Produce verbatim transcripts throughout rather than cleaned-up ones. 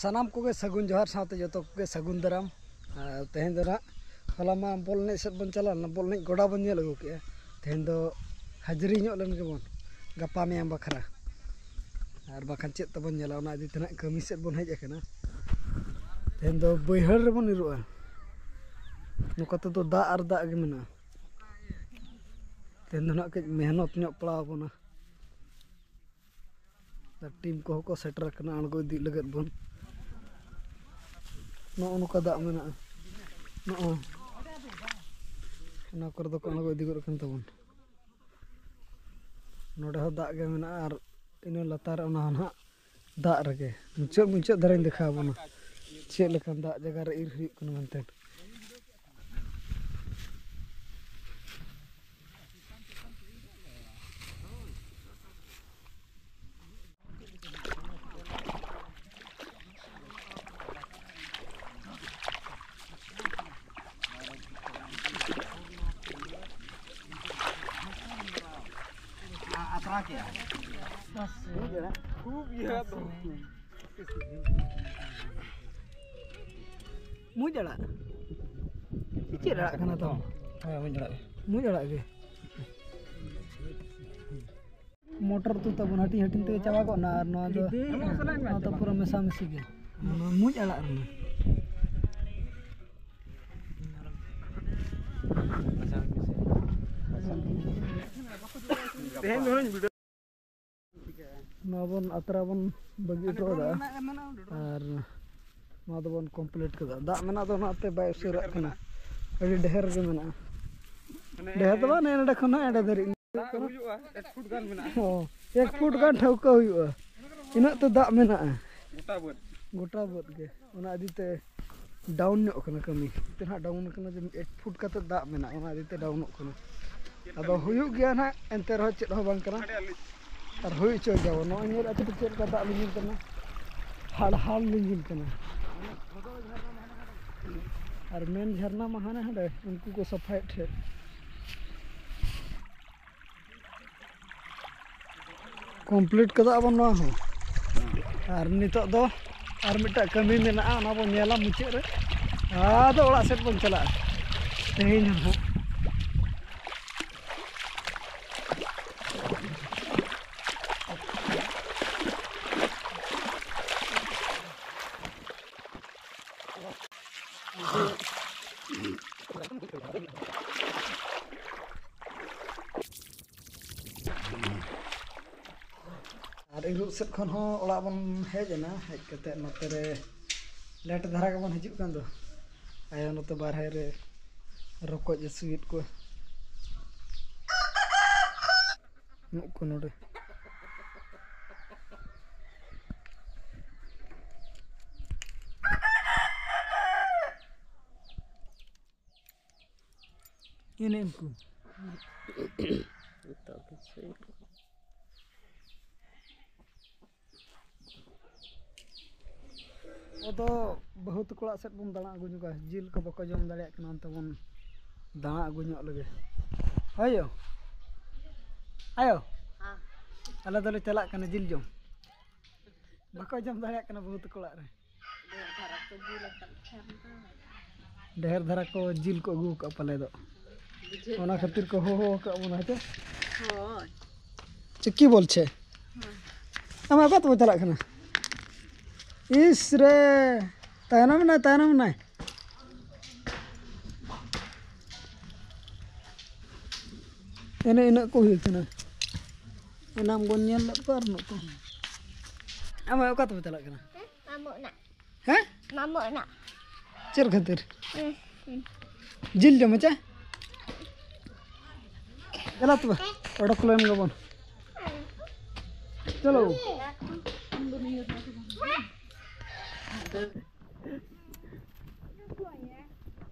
ᱥᱟᱱᱟᱢ ᱠᱚᱜᱮ ᱥᱟᱹᱜᱩᱱ ᱡᱚᱦᱟᱨ, ᱥᱟᱶᱛᱮ ᱡᱚᱛᱚ ᱠᱚᱜᱮ ᱥᱟᱹᱜᱩᱱ ᱫᱟᱨᱟᱢ᱾ ᱟᱨ ᱛᱮᱦᱮᱧ ᱫᱚ ᱱᱟᱜ, ᱦᱚᱞᱟ ᱢᱟ ᱵᱚᱞ ᱮᱱᱮᱡ ᱥᱮᱫ ᱵᱚᱱ ᱪᱟᱞᱟᱣ ᱞᱮᱱᱟ, ᱵᱚᱞ ᱮᱱᱮᱡ ᱜᱚᱰᱟ ᱵᱚᱱ ᱧᱮᱞ ᱟᱹᱜᱩ ᱠᱮᱜᱼᱟ᱾ ᱛᱮᱦᱮᱧ ᱫᱚ ᱦᱟᱹᱡᱨᱤ ᱧᱚᱜ ᱞᱮᱱ ᱜᱮᱵᱚᱱ ᱜᱟᱯᱟ ᱢᱮᱭᱟᱝ ᱵᱟᱠᱷᱨᱟ, ᱟᱨ ᱵᱟᱠᱷᱟᱱ ᱪᱮᱫ ᱛᱮᱵᱚᱱ ᱧᱮᱞᱟ, ᱚᱱᱟ ᱤᱫᱤ ᱛᱮ ᱱᱟᱜ ᱠᱟᱹᱢᱤ ᱥᱮᱫ ᱵᱚᱱ ᱦᱮᱡ ᱟᱠᱟᱱᱟ᱾ ᱛᱮᱦᱮᱧ ᱫᱚ ᱵᱟᱹᱭᱦᱟᱹᱲ ᱨᱮᱵᱚᱱ ᱤᱨᱚᱜᱼᱟ, ᱱᱚᱝᱠᱟ ᱛᱮᱫᱚ ᱫᱟᱜ ᱟᱨ ᱫᱟᱜ ᱜᱮ ᱢᱮᱱᱟᱜᱼᱟ᱾ ᱛᱮᱦᱮᱧ ᱫᱚ ᱱᱟᱜ ᱠᱟᱹᱡ ᱢᱮᱦᱱᱚᱛ ᱧᱚᱜ ᱯᱟᱲᱟᱣ ᱟᱵᱚᱱᱟ᱾ ᱟᱨ ᱴᱤᱢ ᱠᱚᱦᱚᱸ ᱠᱚ ᱥᱮᱴᱮᱨ ᱟᱠᱟᱱᱟ ᱟᱬᱜᱚ ᱤᱫᱤᱜ ᱞᱟᱹᱜᱤᱫ ᱵᱚᱱ᱾ ᱱᱚᱜᱼᱚ ᱱᱚᱝᱠᱟ ᱫᱟᱜ ᱢᱮᱱᱟᱜᱼᱟ, ᱱᱚᱜᱼᱚᱭ ᱚᱱᱟ ᱠᱚᱨᱮ ᱫᱚᱠᱚ ᱟᱬᱜᱚ ᱤᱫᱤ ᱜᱚᱫ ᱟᱠᱟᱱ ᱛᱟᱵᱚᱱ᱾ ᱱᱚᱰᱮ ᱦᱚᱸ ᱫᱟᱜ ᱜᱮ ᱢᱮᱱᱟᱜᱼᱟ, ᱟᱨ ᱤᱱᱟᱹ ᱞᱟᱛᱟᱨ ᱨᱮ ᱚᱱᱟ ᱦᱚᱸ ᱱᱟᱦᱟᱜ ᱫᱟᱜ ᱨᱮᱜᱮ᱾ ᱢᱩᱪᱟᱹᱫ ᱢᱩᱪᱟᱹᱫ ᱫᱷᱟᱨᱟᱧ ᱫᱮᱠᱷᱟᱣ ᱟᱵᱚᱱᱟ ᱪᱮᱫ ᱞᱮᱠᱟᱱ ᱫᱟᱜ ᱡᱟᱭᱜᱟ ᱨᱮ ᱤᱨ ᱦᱩᱭᱩᱜ ᱠᱟᱱᱟ ᱢᱮᱱᱛᱮ᱾ ᱢᱩᱡ ᱟᱲᱟᱜ᱾ ᱪᱮᱫ ᱟᱲᱟᱜ ᱠᱟᱱᱟ ᱛᱚ? ᱦᱮᱸ, ᱢᱩᱡ ᱟᱲᱟᱜ ᱜᱮ᱾ ᱢᱩᱡ ᱟᱲᱟᱜ ᱜᱮ᱾ ᱢᱚᱴᱚᱨ ᱛᱩᱫ ᱛᱟᱵᱚᱱ ᱦᱟᱹᱴᱤᱧ ᱦᱟᱹᱴᱤᱧ ᱛᱮᱜᱮ ᱪᱟᱵᱟ ᱜᱚᱫ ᱱᱟ, ᱟᱨ ᱱᱚᱣᱟ ᱫᱚ, ᱱᱚᱣᱟ ᱫᱚ ᱯᱩᱨᱟᱹ ᱢᱮᱥᱟᱢᱤᱥᱤ ᱜᱮ᱾ ᱱᱚᱣᱟ ᱢᱩᱡ ᱟᱲᱟᱜ ᱨᱮᱱᱟᱜ᱾ ᱱᱚᱣᱟ ᱵᱚᱱ ᱟᱛᱨᱟ ᱵᱚᱱ ᱵᱟᱹᱜᱤ ᱦᱚᱴᱚ ᱠᱟᱫᱟ, ᱟᱨ ᱱᱚᱣᱟ ᱫᱚᱵᱚᱱ ᱠᱚᱢᱯᱞᱤᱴ ᱠᱟᱫᱟ᱾ ᱫᱟᱜ ᱢᱮᱱᱟᱜ ᱫᱚ ᱚᱱᱟᱛᱮ ᱵᱟᱭ ᱩᱥᱟᱹᱨᱟᱜ ᱠᱟᱱᱟ, ᱟᱹᱰᱤ ᱰᱷᱮᱨ ᱜᱮ ᱢᱮᱱᱟᱜᱼᱟ᱾ ᱰᱷᱮᱨ ᱫᱚ ᱵᱟᱝ, ᱱᱮ ᱱᱚᱰᱮ ᱠᱷᱚᱱ ᱦᱚᱸ ᱮᱸᱰᱮ ᱫᱷᱟᱹᱨᱤᱡ᱾ ᱫᱟᱜ ᱦᱩᱭᱩᱜᱼᱟ, ᱮᱠ ᱯᱷᱩᱴ ᱜᱟᱱ ᱢᱮᱱᱟᱜᱼᱟ᱾ ᱦᱚᱸ, ᱮᱠ ᱯᱷᱩᱴ ᱜᱟᱱ ᱴᱷᱟᱹᱣᱠᱟᱹ ᱦᱩᱭᱩᱜᱼᱟ, ᱤᱱᱟᱹᱜ ᱛᱮ ᱫᱟᱜ ᱢᱮᱱᱟᱜᱼᱟ᱾ ᱜᱚᱴᱟ ᱵᱟᱹᱫᱽ᱾ ᱜᱚᱴᱟ ᱵᱟᱹᱫᱽ ᱜᱮ, ᱚᱱᱟ ᱤᱫᱤ ᱛᱮ ᱰᱟᱣᱩᱱ ᱧᱚᱜ ᱠᱟᱱᱟ ᱠᱟᱹᱢᱤ᱾ ᱱᱤᱛᱚᱜ ᱱᱟᱦᱟᱜ ᱰᱟᱣᱩᱱ ᱠᱟᱱᱟ, ᱡᱮ ᱮᱠ ᱯᱷᱩᱴ ᱠᱟᱛᱮ ᱫᱟᱜ ᱢᱮᱱᱟᱜᱼᱟ, ᱚᱱᱟ ᱤᱫᱤ ᱛᱮ ᱰᱟᱣᱩᱱᱚᱜ ᱠᱟᱱᱟ᱾ ᱟᱫᱚ ᱦᱩᱭᱩᱜ ᱜᱮᱭᱟ ᱱᱟᱦᱟᱜ, ᱮᱱᱛᱮ ᱨᱮᱦᱚᱸ ᱪᱮᱫ ᱦᱚᱸ ᱵᱟᱝ ᱠᱟᱱᱟ᱾ ᱟᱨ ᱦᱩᱭ ᱦᱚᱪᱚᱭ ᱜᱮᱭᱟ ᱵᱚᱱ᱾ ᱱᱚᱜᱼᱚᱭ ᱧᱮᱞ ᱟᱯᱮ ᱪᱮᱫ ᱞᱮᱠᱟ ᱫᱟᱜ ᱞᱤᱸᱡᱤᱱ ᱠᱟᱱᱟ, ᱦᱟᱲ ᱦᱟᱲ ᱞᱤᱸᱡᱤᱱ ᱠᱟᱱᱟ᱾ ᱟᱨ ᱢᱮᱱ ᱡᱷᱟᱨᱱᱟ ᱢᱟ ᱦᱟᱱᱮ ᱦᱟᱸᱰᱮ ᱩᱱᱠᱩ ᱠᱚ ᱥᱟᱯᱷᱟᱭᱮᱫ ᱴᱷᱮᱡ᱾ ᱠᱚᱢᱯᱞᱤᱴ ᱠᱟᱫᱟ ᱵᱚᱱ ᱱᱚᱣᱟ ᱦᱚᱸ᱾ ᱟᱨ ᱱᱤᱛᱚᱜ ᱫᱚ ᱟᱨ ᱢᱤᱫᱴᱟᱝ ᱠᱟᱹᱢᱤ ᱢᱮᱱᱟᱜᱼᱟ, ᱚᱱᱟ ᱵᱚᱱ ᱧᱮᱞᱟ ᱢᱩᱪᱟᱹᱫ ᱨᱮ᱾ ᱟᱫᱚ ᱚᱲᱟᱜ ᱥᱮᱫ ᱵᱚᱱ ᱪᱟᱞᱟᱜᱼᱟ ᱛᱮᱦᱮᱧ ᱦᱚᱸ ᱱᱟᱦᱟᱜ᱾ ᱟᱨ ᱤᱨᱚᱜ ᱥᱮᱫ ᱠᱷᱚᱱ ᱦᱚᱸ ᱚᱲᱟᱜ ᱵᱚᱱ ᱦᱮᱡ ᱮᱱᱟ᱾ ᱦᱮᱡ ᱠᱟᱛᱮ ᱱᱚᱛᱮ ᱨᱮ ᱞᱮᱴ ᱫᱷᱟᱨᱟ ᱜᱮᱵᱚᱱ ᱦᱤᱡᱩᱜ ᱠᱟᱱ ᱫᱚ᱾ ᱟᱭᱳ ᱱᱚᱛᱮ ᱵᱟᱨᱦᱮ ᱨᱮ ᱨᱚᱠᱚᱡ ᱮ ᱥᱩᱭᱮᱫ ᱠᱚᱣᱟ᱾ ᱱᱩᱜ ᱠᱚ ᱱᱚᱰᱮ᱾ ᱮᱱᱮ ᱩᱱᱠᱩ᱾ ᱡᱚᱛᱚ ᱠᱤᱪᱷᱩ᱾ ᱟᱫᱚ ᱵᱟᱹᱦᱩ ᱛᱟᱠᱚ ᱚᱲᱟᱜ ᱥᱮᱫ ᱵᱚᱱ ᱫᱟᱬᱟ ᱟᱹᱜᱩ ᱧᱚᱜᱟ, ᱡᱤᱞ ᱠᱚ ᱵᱟᱠᱚ ᱡᱚᱢ ᱫᱟᱲᱮᱭᱟᱜ ᱠᱟᱱᱟ, ᱚᱱᱛᱮ ᱵᱚᱱ ᱫᱟᱬᱟ ᱟᱹᱜᱩ ᱧᱚᱜ ᱞᱮᱜᱮ᱾ ᱟᱭᱳ, ᱟᱭᱳ, ᱟᱞᱮ ᱫᱚᱞᱮ ᱪᱟᱞᱟᱜ ᱠᱟᱱᱟ ᱡᱤᱞ ᱡᱚᱢ᱾ ᱵᱟᱠᱚ ᱡᱚᱢ ᱫᱟᱲᱮᱭᱟᱜ ᱠᱟᱱᱟ ᱵᱟᱹᱦᱩ ᱛᱟᱠᱚ ᱚᱲᱟᱜ ᱨᱮ᱾ ᱰᱷᱮᱨ ᱫᱷᱟᱨᱟ ᱠᱚ ᱡᱤᱞ ᱠᱚ ᱟᱹᱜᱩ ᱟᱠᱟᱫ ᱯᱟᱞᱮ ᱫᱚ, ᱵᱩᱡᱷᱟᱹᱜ ᱚᱱᱟ ᱠᱟᱱᱟ᱾ ᱠᱷᱟᱹᱛᱤᱨ ᱠᱚ ᱦᱚᱦᱚ ᱟᱠᱟᱫ ᱵᱚᱱᱟ, ᱦᱮᱸ ᱪᱮ? ᱦᱳᱭ᱾ ᱪᱮᱫ ᱠᱤ ᱵᱚᱞᱪᱷᱮ? ᱦᱮᱸ᱾ ᱟᱢ ᱚᱠᱟ ᱛᱮᱵᱚ ᱪᱟᱞᱟᱜ ᱠᱟᱱᱟ? ᱤᱥ ᱨᱮ, ᱛᱟᱭᱱᱚᱢ ᱮᱱᱟᱭ, ᱛᱟᱭᱱᱚᱢ ᱮᱱᱟᱭ᱾ ᱮᱱᱮ ᱤᱱᱟᱹᱜ ᱠᱚ ᱦᱩᱭᱩᱜ ᱠᱟᱱᱟ᱾ ᱮᱱᱟᱢ ᱵᱚᱱ ᱧᱮᱞ ᱞᱮᱫ ᱠᱚᱣᱟ ᱟᱨ ᱩᱱᱟᱹᱜ ᱠᱚ᱾ ᱟᱢ ᱚᱠᱟ ᱛᱮᱵᱚ ᱪᱟᱞᱟᱜ ᱠᱟᱱᱟ? ᱦᱮᱸ? ᱢᱟᱢᱚ ᱚᱲᱟᱜ᱾ ᱪᱮᱫ ᱠᱷᱟᱹᱛᱤᱨ? ᱦᱩᱸ, ᱦᱩᱸ᱾ ᱡᱤᱞ ᱡᱚᱢ ᱦᱮᱸ ᱪᱮ? ᱪᱟᱞᱟᱜ ᱛᱚᱵᱮ, ᱚᱰᱚᱠ ᱞᱮᱱ ᱜᱮᱵᱚᱱ᱾ ᱪᱚᱞᱚ᱾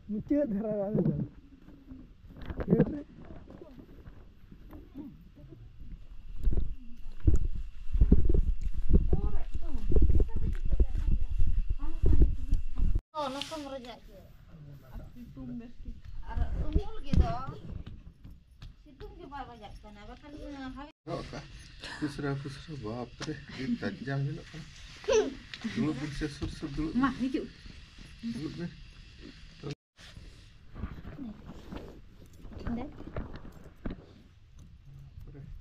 ᱢᱩᱪᱟᱹᱫ ᱫᱷᱟᱨᱟ ᱨᱮ ᱟᱞᱮ ᱫᱚ᱾ ᱜᱮᱴ ᱨᱮ᱾ ᱚ, ᱚᱱᱟ ᱠᱚᱢ ᱨᱚᱡᱟᱜ ᱜᱮ᱾ ᱟᱨ ᱥᱤᱛᱩᱝ ᱵᱮᱥ ᱴᱷᱤᱠ᱾ ᱟᱨ ᱩᱢᱩᱞ ᱜᱮ ᱫᱚ᱾ ᱥᱤᱛᱩᱝ ᱜᱮ ᱵᱟᱭ ᱵᱟᱡᱟᱜ ᱠᱟᱱᱟ, ᱵᱟᱠᱷᱟᱱ ᱦᱟᱣᱮᱫ ᱯᱩᱥᱨᱟ, ᱯᱩᱥᱨᱟ, ᱵᱟᱯ ᱨᱮ, ᱪᱮᱫ ᱛᱟᱡᱟ ᱧᱮᱞᱚᱜ ᱠᱟᱱᱟ᱾ ᱫᱩᱲᱩᱵ ᱵᱤᱱ ᱥᱮ, ᱥᱩᱨ ᱥᱩᱨ ᱫᱩᱲᱩᱵ᱾ ᱢᱟ, ᱦᱤᱡᱩᱜ᱾ ᱫᱩᱲᱩᱵ ᱵᱤᱱ᱾ ᱚᱸᱰᱮ᱾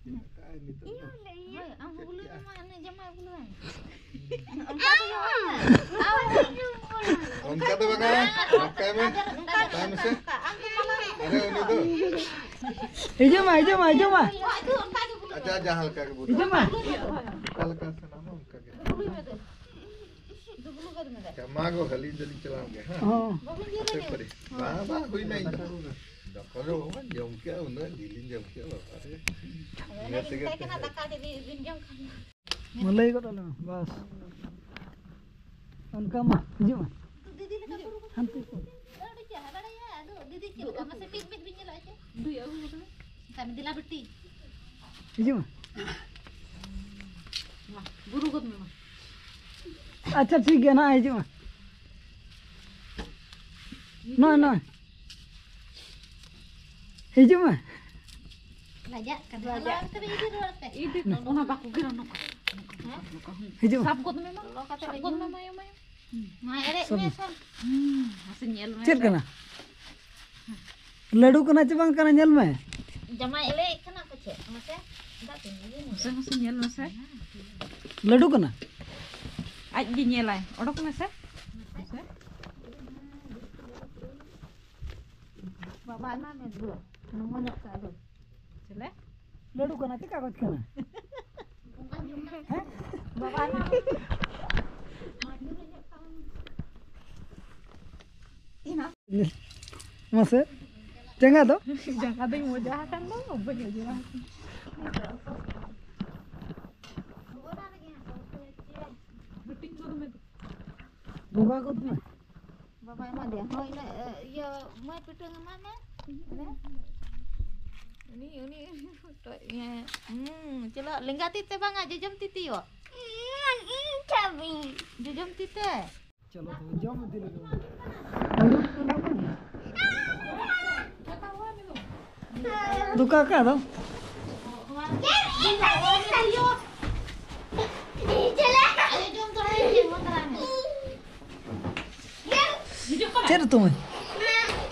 ᱪᱮᱫ ᱞᱮᱠᱟᱭ ᱱᱤᱛᱚᱜ ᱫᱚ? ᱦᱳᱭ, ᱟᱢ ᱦᱚᱸ ᱵᱚᱞᱚ ᱢᱮ, ᱩᱱᱤ ᱡᱟᱢᱟᱭ ᱵᱚᱞᱚ ᱢᱮ᱾ ᱚᱱᱠᱟ ᱫᱚ ᱵᱟᱝᱟ, ᱱᱚᱝᱠᱟᱭ ᱢᱮ᱾ ᱛᱟᱭᱚᱢ ᱥᱮ᱾ ᱟᱨᱮ, ᱩᱱᱤ ᱫᱚ᱾ ᱦᱤᱡᱩᱜ ᱢᱟ, ᱦᱤᱡᱩᱜ ᱢᱟ, ᱦᱤᱡᱩᱜ ᱢᱟ᱾ ᱟᱪᱪᱷᱟ, ᱡᱟᱦᱟᱸ ᱞᱮᱠᱟ ᱜᱮ ᱵᱩᱡᱷᱟᱹᱣ᱾ ᱦᱤᱡᱩᱜ ᱢᱟ᱾ ᱚᱠᱟ ᱞᱮᱠᱟ ᱥᱟᱱᱟᱢᱟ, ᱚᱱᱠᱟ ᱜᱮ᱾ ᱟᱪᱪᱷᱟ, ᱢᱟ ᱜᱚ, ᱟᱹᱞᱤᱧ ᱫᱚᱞᱤᱧ ᱪᱟᱞᱟᱣ ᱜᱮ, ᱦᱮᱸ? ᱦᱚᱸ᱾ ᱟᱯᱮ ᱯᱟᱹᱨᱤ᱾ ᱵᱟᱝ, ᱵᱟᱝ, ᱦᱩᱭ ᱱᱟ, ᱤᱧ ᱫᱚ᱾ ᱫᱟᱠᱟ ᱫᱚ ᱵᱟᱵᱟ ᱡᱚᱢ ᱠᱮᱜᱼᱟ, ᱩᱱᱟᱹᱜ ᱡᱤᱞᱤᱧ ᱡᱚᱢ ᱠᱮᱜᱼᱟ, ᱵᱟᱵᱟ ᱨᱮ᱾ ᱤᱱᱟᱹ ᱛᱮᱜᱮ ᱛᱮᱦᱮᱧ᱾ ᱢᱟ ᱞᱟᱹᱭ ᱜᱚᱫ ᱟᱞᱮ ᱢᱮ, ᱵᱟᱥ᱾ ᱚᱱᱠᱟ ᱢᱟ, ᱦᱤᱡᱩᱜ ᱢᱮ᱾ ᱦᱟᱱᱛᱮ ᱠᱚ᱾ ᱦᱤᱡᱩᱜ ᱢᱮ᱾ ᱵᱩᱨᱩ ᱜᱚᱫ ᱢᱮ ᱢᱟ᱾ ᱟᱪᱪᱷᱟ, ᱴᱷᱤᱠ ᱜᱮᱭᱟ, ᱱᱟᱦᱟᱜ ᱦᱤᱡᱩᱜ ᱢᱮ᱾ ᱱᱚᱜᱼᱚᱭ, ᱱᱚᱜᱼᱚᱭ᱾ ᱦᱤᱡᱩᱜ ᱢᱮ᱾ ᱞᱟᱡᱟᱜ ᱠᱟᱱᱟ᱾ ᱞᱟᱡᱟᱜ ᱦᱟᱞᱟᱝ ᱠᱟᱛᱮ ᱤᱫᱤ ᱨᱩᱣᱟᱹᱲ ᱯᱮ᱾ ᱤᱫᱤ ᱱᱚᱜᱼᱚ ᱱᱟ ᱵᱟᱠᱚ ᱜᱮᱨᱟ, ᱱᱚᱝᱠᱟ᱾ ᱦᱮᱸ? ᱦᱤᱡᱩᱜ ᱢᱮ᱾ ᱥᱟᱵ ᱜᱚᱫ ᱢᱮ ᱢᱟ᱾ ᱞᱚᱞᱚ ᱠᱟᱛᱮ ᱥᱟᱵ ᱜᱚᱫ ᱢᱮ ᱢᱟ, ᱭᱳ ᱢᱟᱭᱳ᱾ ᱢᱟ ᱮᱲᱮᱡ ᱥᱟᱵ ᱢᱮ ᱢᱮ᱾ ᱥᱮ᱾ ᱦᱩᱸ, ᱢᱟᱥᱮ ᱧᱮᱞ ᱢᱮ ᱪᱮᱫ ᱥᱮ᱾ ᱠᱟᱱᱟ? ᱞᱟᱹᱰᱩ ᱠᱟᱱᱟ ᱪᱮ ᱵᱟᱝ ᱠᱟᱱᱟ, ᱧᱮᱞ ᱢᱮ᱾ ᱡᱟᱢᱟᱭ ᱮᱲᱮᱭᱮᱫ ᱠᱟᱱᱟ ᱯᱟᱪᱮᱫ᱾ ᱢᱟᱥᱮ, ᱫᱟᱜ ᱛᱤᱧ ᱤᱫᱤ ᱢᱮ᱾ ᱢᱟᱥᱮ, ᱢᱟᱥᱮ ᱧᱮᱞ ᱢᱮᱥᱮ᱾ ᱞᱟᱹᱰᱩ ᱠᱟᱱᱟ? ᱟᱡ ᱜᱮ ᱧᱮᱞᱟᱭ᱾ ᱚᱰᱚᱠ ᱢᱮᱥᱮ᱾ ᱢᱟᱥᱮ᱾ ᱵᱟᱵᱟ, ᱮᱢᱟ ᱢᱮ ᱫᱩ᱾ ᱱᱚᱢᱚ ᱧᱚᱜ ᱠᱟᱜ ᱫᱚ᱾ ᱪᱮᱞᱮ? ᱞᱟᱹᱰᱩ ᱠᱟᱱᱟ ᱪᱮ ᱠᱟᱜᱚᱡᱽ ᱠᱟᱱᱟ? ᱦᱮᱸ? ᱵᱟᱵᱟ, ᱮᱢᱟ ᱢᱮ᱾ ᱢᱟᱥᱮ, ᱡᱟᱸᱜᱟ ᱫᱚ? ᱡᱟᱸᱜᱟ ᱫᱚᱧ ᱢᱚᱡᱟ ᱟᱠᱟᱱ ᱫᱚ, ᱵᱟᱹᱧ ᱚᱡᱚᱜ ᱟᱠᱟᱱ᱾ ᱦᱟᱹᱴᱤᱧ ᱜᱚᱫ ᱢᱮ᱾ ᱵᱚᱸᱜᱟ ᱜᱚᱫ ᱢᱮ᱾ ᱵᱟᱵᱟ ᱮᱢᱟ ᱫᱮᱭᱟ᱾ ᱦᱳᱭ, ᱤᱱᱟᱹ, ᱤᱭᱟᱹ, ᱢᱟᱹᱭ ᱯᱤᱴᱷᱟᱹ ᱮᱢᱟᱭ ᱢᱮ᱾ ᱩᱱᱤ, ᱩᱱᱤ, ᱤᱭᱟᱹ, ᱦᱩᱸ, ᱪᱚᱞᱚ, ᱞᱮᱸᱜᱟ ᱛᱤ ᱛᱮ ᱵᱟᱝᱟ, ᱡᱚᱡᱚᱢ ᱛᱤ ᱛᱮᱭᱚ᱾ ᱡᱚᱡᱚᱢ ᱛᱤ ᱛᱮ᱾ ᱪᱚᱞᱚ ᱛᱚᱵᱮ, ᱡᱚᱢ ᱤᱫᱤ ᱞᱮᱜᱮ ᱵᱚᱱ᱾ ᱫᱚᱠᱟ ᱚᱠᱟ ᱫᱚ? ᱪᱮᱫ ᱩᱛᱩ ᱢᱟᱹᱭ?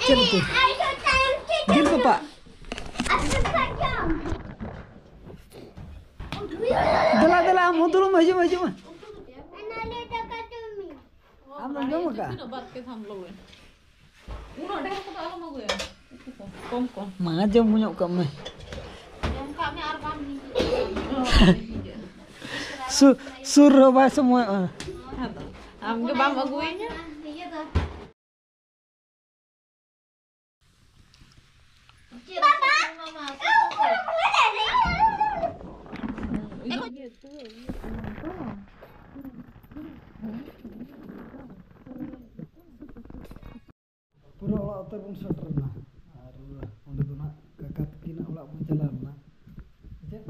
ᱪᱮᱫ ᱩᱛᱩ? ᱡᱤᱞ ᱛᱚᱯᱟᱜ᱾ ᱫᱮᱞᱟ, ᱫᱮᱞᱟ, ᱟᱢ ᱦᱚᱸ ᱫᱩᱲᱩᱵ ᱢᱮ, ᱦᱤᱡᱩᱜ ᱢᱮ, ᱦᱤᱡᱩᱜ ᱢᱮ᱾ ᱟᱢ ᱫᱚᱢ ᱡᱚᱢ ᱟᱠᱟᱫᱼᱟ? ᱛᱤᱱᱟᱹᱜ ᱵᱟᱨ ᱯᱮ ᱫᱷᱟᱣ ᱞᱚᱜᱚᱭ᱾ ᱩᱱᱟᱹᱜ ᱰᱷᱮᱨ ᱠᱚᱫᱚ ᱟᱞᱚᱢ ᱟᱹᱜᱩᱭᱟ᱾ ᱩᱛᱩ ᱠᱚ, ᱠᱚᱢ ᱠᱚᱢ᱾ ᱢᱟ, ᱡᱚᱢ ᱧᱚᱜ ᱠᱟᱜ ᱢᱮ᱾ ᱡᱚᱢ ᱠᱟᱜ ᱢᱮ ᱟᱨ ᱵᱟᱢ ᱦᱤᱡᱩᱜᱼᱟ᱾ ᱥᱩᱨ, ᱥᱩᱨ ᱨᱮᱦᱚᱸ ᱵᱟᱭ ᱥᱚᱢᱚᱭᱚᱜᱼᱟ᱾ ᱟᱫᱚ ᱟᱢ ᱜᱮ ᱵᱟᱢ ᱟᱹᱜᱩᱭᱤᱧᱟ᱾ ᱯᱩᱨᱟᱹ ᱚᱲᱟᱜ ᱩᱛᱟᱹᱨ ᱵᱚᱱ ᱥᱮᱴᱮᱨ ᱮᱱᱟ᱾ ᱟᱨ ᱚᱸᱰᱮ ᱫᱚ ᱱᱟᱜ ᱠᱟᱠᱟ ᱛᱟᱹᱠᱤᱱᱟᱜ ᱚᱲᱟᱜ ᱵᱚᱱ ᱪᱟᱞᱟᱣ ᱞᱮᱱᱟ᱾ ᱪᱮᱫ?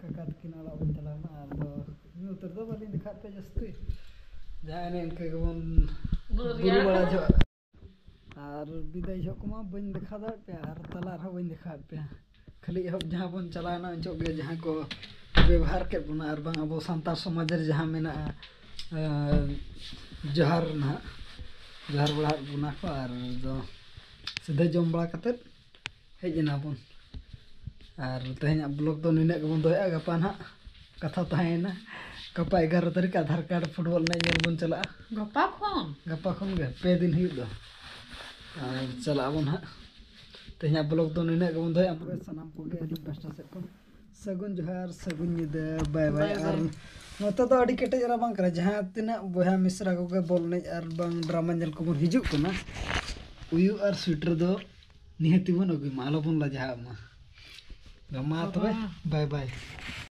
ᱠᱟᱠᱟ ᱛᱟᱹᱠᱤᱱᱟᱜ ᱚᱲᱟᱜ ᱵᱚᱱ ᱪᱟᱞᱟᱣ ᱞᱮᱱᱟ᱾ ᱟᱫᱚ ᱩᱱᱟᱹᱜ ᱩᱛᱟᱹᱨ ᱫᱚ ᱵᱟᱹᱞᱤᱧ ᱫᱮᱠᱷᱟᱣᱟᱫ ᱯᱮᱭᱟ ᱡᱟᱹᱥᱛᱤ᱾ ᱡᱟᱦᱟᱸ ᱮᱱᱮ ᱤᱱᱠᱟᱹ ᱜᱮᱵᱚᱱ ᱩᱱᱟᱹᱜ ᱵᱩᱨᱩ ᱨᱮᱭᱟᱲ ᱵᱟᱲᱟ ᱠᱟᱱᱟ᱾ ᱡᱚᱦᱚᱜ᱾ ᱟᱨ ᱵᱤᱫᱟᱹᱭ ᱡᱚᱦᱚᱜ ᱠᱚᱢᱟ ᱵᱟᱹᱧ ᱫᱮᱠᱷᱟᱣ ᱫᱟᱲᱮᱭᱟᱜ ᱯᱮᱭᱟ, ᱟᱨ ᱛᱟᱞᱟ ᱨᱮᱦᱚᱸ ᱵᱟᱹᱧ ᱫᱮᱠᱷᱟᱣᱟᱫ ᱯᱮᱭᱟ᱾ ᱠᱷᱟᱹᱞᱤ ᱮᱦᱚᱵ ᱡᱟᱦᱟᱸ ᱵᱚᱱ ᱪᱟᱞᱟᱣᱮᱱᱟ, ᱩᱱ ᱡᱚᱦᱚᱜ ᱜᱮ ᱡᱟᱦᱟᱸ ᱠᱚ ᱵᱮᱵᱚᱦᱟᱨ ᱠᱮᱫ ᱵᱚᱱᱟ, ᱟᱨ ᱵᱟᱝ ᱟᱵᱚ ᱥᱟᱱᱛᱟᱲ ᱥᱚᱢᱟᱡᱽ ᱨᱮ ᱡᱟᱦᱟᱸ ᱢᱮᱱᱟᱜᱼᱟ, ᱮᱸ, ᱡᱚᱦᱟᱨ ᱱᱟᱦᱟᱜ, ᱡᱚᱦᱟᱨ ᱵᱟᱲᱟ ᱟᱫ ᱵᱚᱱᱟ ᱠᱚ, ᱟᱨ ᱫᱚ ᱥᱤᱫᱷᱟᱹ ᱡᱚᱢ ᱵᱟᱲᱟ ᱠᱟᱛᱮᱫ ᱦᱮᱡ ᱮᱱᱟ ᱵᱚᱱ᱾ ᱟᱨ ᱛᱮᱦᱮᱧᱟᱜ vlog ᱫᱚ ᱱᱤᱱᱟᱹᱜ ᱜᱮᱵᱚᱱ ᱫᱚᱦᱚᱭᱟ᱾ ᱜᱟᱯᱟ ᱱᱟᱦᱟᱜ ᱠᱟᱛᱷᱟ ᱛᱟᱦᱮᱸᱭᱮᱱᱟ, ᱜᱟᱯᱟ ᱮᱜᱟᱨᱚ ᱛᱟᱹᱨᱤᱠᱷ ᱟᱫᱷᱟᱨ ᱠᱟᱨᱰ ᱯᱷᱩᱴᱵᱚᱞ ᱮᱱᱮᱡ ᱧᱮᱞ ᱵᱚᱱ ᱪᱟᱞᱟᱜᱼᱟ᱾ ᱜᱟᱯᱟ ᱠᱷᱚᱱ? ᱜᱟᱯᱟ ᱠᱷᱚᱱ ᱜᱮ, ᱯᱮ ᱫᱤᱱ ᱦᱩᱭᱩᱜ ᱫᱚ᱾ ᱟᱨ ᱪᱟᱞᱟᱜ ᱟᱵᱚᱱ ᱦᱟᱸᱜ᱾ ᱛᱮᱦᱮᱧᱟᱜ vlog ᱫᱚ ᱱᱤᱱᱟᱹᱜ ᱜᱮᱵᱚᱱ ᱫᱚᱦᱚᱭᱟ᱾ ᱥᱟᱱᱟᱢ ᱠᱚᱜᱮ ᱟᱹᱞᱤᱧ ᱯᱟᱥᱴᱟ ᱥᱮᱫ ᱠᱷᱚᱱ ᱥᱟᱹᱜᱩᱱ ᱡᱚᱦᱟᱨ, ᱥᱟᱹᱜᱩᱱ ᱧᱤᱫᱟᱹ, ᱵᱟᱭ ᱵᱟᱭ᱾ ᱵᱟᱭ ᱟᱨ ᱵᱟᱭ᱾ ᱱᱚᱛᱮ ᱫᱚ ᱟᱹᱰᱤ ᱠᱮᱴᱮᱡ ᱨᱟᱵᱟᱝ ᱠᱟᱱᱟ᱾ ᱡᱟᱦᱟᱸ ᱛᱤᱱᱟᱹᱜ ᱵᱚᱭᱦᱟ ᱢᱤᱥᱨᱟ ᱠᱚᱜᱮ ᱵᱚᱞ ᱮᱱᱮᱡ ᱟᱨ ᱵᱟᱝ ᱰᱨᱟᱢᱟ ᱧᱮᱞ ᱠᱚᱵᱚᱱ ᱦᱤᱡᱩᱜ ᱠᱟᱱᱟ, ᱩᱭᱩ ᱟᱨ ᱥᱩᱭᱮᱴᱟᱨ ᱫᱚ ᱱᱤᱦᱟᱹᱛᱤ ᱵᱚᱱ ᱟᱹᱜᱩᱭ ᱢᱟ, ᱟᱞᱚᱵᱚᱱ ᱞᱟᱡᱟᱜ ᱢᱟ᱾ ᱢᱟ ᱛᱚᱵᱮ, ᱵᱟᱭ ᱵᱟᱭ᱾